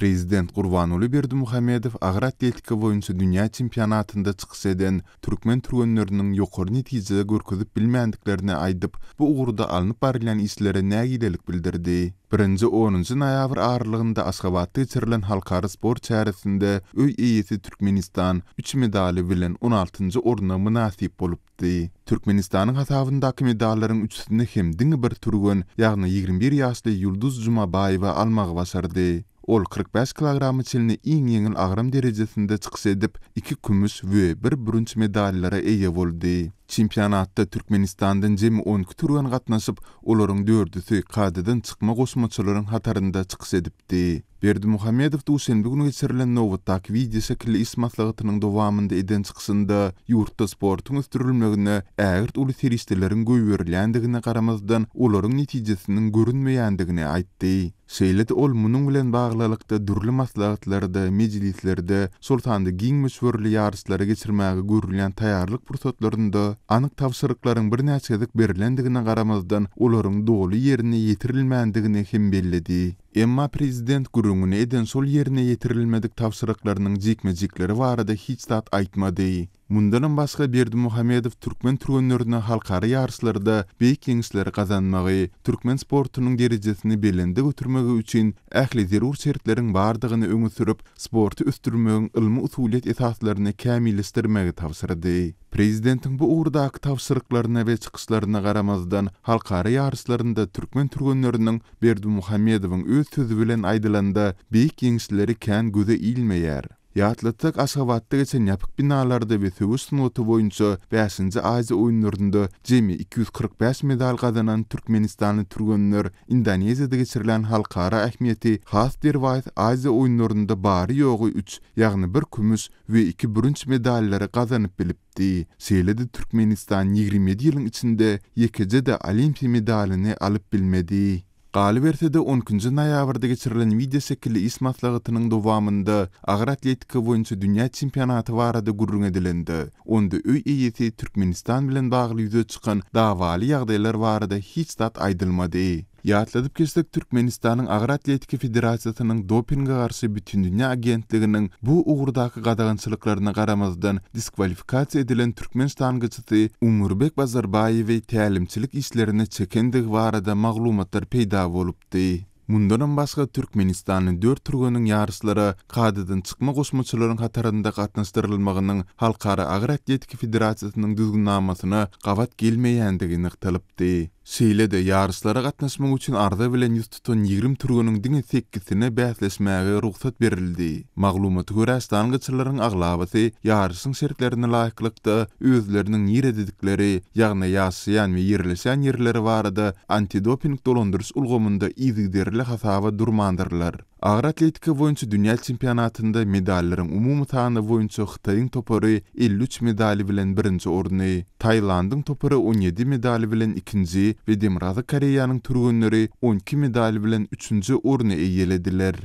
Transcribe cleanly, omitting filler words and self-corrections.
Prezident Gurbanguly Berdimuhamedow agyr atletika boýunça dünýä çempionatynda çykyş eden türkmen türgenleriniň ýokary netije görkezip bilmändiklerini aýdyp, bu ugurda alnyp barylýan işlere nägilelik bildirdi. Birinji onunjy noýabr aralygynda Aşgabatda geçirilen halkara sport çäresinde öý eýesi Türkmenistan üç medaly bilen on altynjy orna mynasyp bolupdy. Türkmenistanyň hasabyndaky medallaryň üçüsini hem diňe bir türgen, ýagny 21 ýaşly Ýulduz Jumabaýewa almagy başardy. Ol 45 kilograma çenli iň ýeňil agram derejesinde çykyş edip, iki kümüş we bir bürünç medallara eýe boldy. Çempionatda Türkmenistandan jemi 12 türgen gatnaşyp, olaryň dördüsi kadadan çykma goşmaçalaryň hatarynda çykyş edipdi. Berdimuhamedow duşenbe güni geçirilen nobatdaky wideoşekilli iş maslahatynyň dowamynda eden çykyşynda ýurtda sportuň ösdürilmegine ägirt uly serişdeleriň goýberilýändigine garamazdan, olaryň netijesiniň görünmeýändigini aýtdy. Şeýle-de ol munuň bilen baglylykda dürli maslahatlarda, mejlislerde, şol sanda giň möçberli ýaryşlary geçirmäge görülýän taýýarlyk pursatlarynda anyk tabşyryklaryň birnäçe gezek berlendigine garamazdan, olaryň doly ýerine ýetirilmändigini hem belledi. Emma prezident gürrüňini eden şol ýerine ýetirilmedik tabşyryklarynyň jikme-jikleri barada hiç zat aýtmady. Mundanam başga Berdimuhamedow türkmen türgenlerine halkara ýaryşlarda beýik ýeňişleri gazanmagy, türkmen sportunyň derejesini belende götermegi üçin ähli zerur şertleriň bardygyny öňe sürüp, sporty ösdürmegiň ylmy-usulyýet esaslaryny kämilleşdirmegi tabşyrdy. Prezidentiň bu ugurdaky tabşyryklaryna we çykyşlaryna garamazdan, halkara ýaryşlarynda türkmen türgenleriniň Berdimuhamedowyň öz sözi bilen aýdylanda, beýik ýeňişleri kän göze ilmeýär. Ýatlatsak, Aşgabatda geçen ýapyk binalarda we söweş sungaty boýunça bäşinji Aziýa oýunlarynda jemi 245 medal gazanan türkmenistanly türgenler Indoneziýada geçirilen halkara ähmiýeti has derwaýys Aziýa oýunlarynda bary-ýogy üç, ýagny bir kümüş we iki bürünç medallary gazanyp bilipdi. Şeýle-de Türkmenistan 27 ýylyň içinde ýekeje-de olimpiýa medalyny alyp bilmedi. Galyberse-de, on ikinji noýabrda geçirilen wideoşekilli iş maslahatynyň dowamynda agyr atletika boýunça dünýä çempionaty barada gürrüň edilende, onda öý eýesi Türkmenistan bilen bagly ýüze çykan dawaly ýagdaýlar barada hiç zat aýdylmady. Ýatladyp geçsek, Türkmenistanyň Agyr atletika federasiýasynyň Dopinge garşy bütindünýä agentliginiň bu ugurdaky gadagançylyklaryna garamazdan diskwalifikasiýa edilen türkmen ştangaçysy Umurbek Bazarbaýewi tälimçilik işlerine çekendigi barada maglumatlar peýda bolupdy. Mundanam başga, türkmenistanly dört türgeniň ýaryşlara kadadan çykma goşmaçalaryň hatarynda gatnaşdyrylmagynyň Halkara agyr atletika federasiýasynyň düzgünnamasyna gabat gelmeýändigi nygtalypdy. Şeýle-de, ýaryşlara gatnaşmak üçin arza bilen ýüz tutan 20 türgeniň diňe sekizsine bäsleşmäge rugsat berildi. Maglumata görä, ştangaçylaryň aglabasy ýaryşyň şertlerine laýyklykda özleriniň nirededikleri, ýagny ýaşaýan we ýerleşýän ýerleri barada antidoping dolandyryş ulgamynda yzygiderli hasaba durmandyrlar. Agyr atletika boýunça dünýä çempionatynda medallaryň umumy sany boýunça Hytaýyň topary 53 medaly bilen birinji orny, Tailandyň topary 17 medaly bilen ikinji we Demirgazyk Koreýanyň türgenleri 12 medal bilen üçünji orny eýelediler.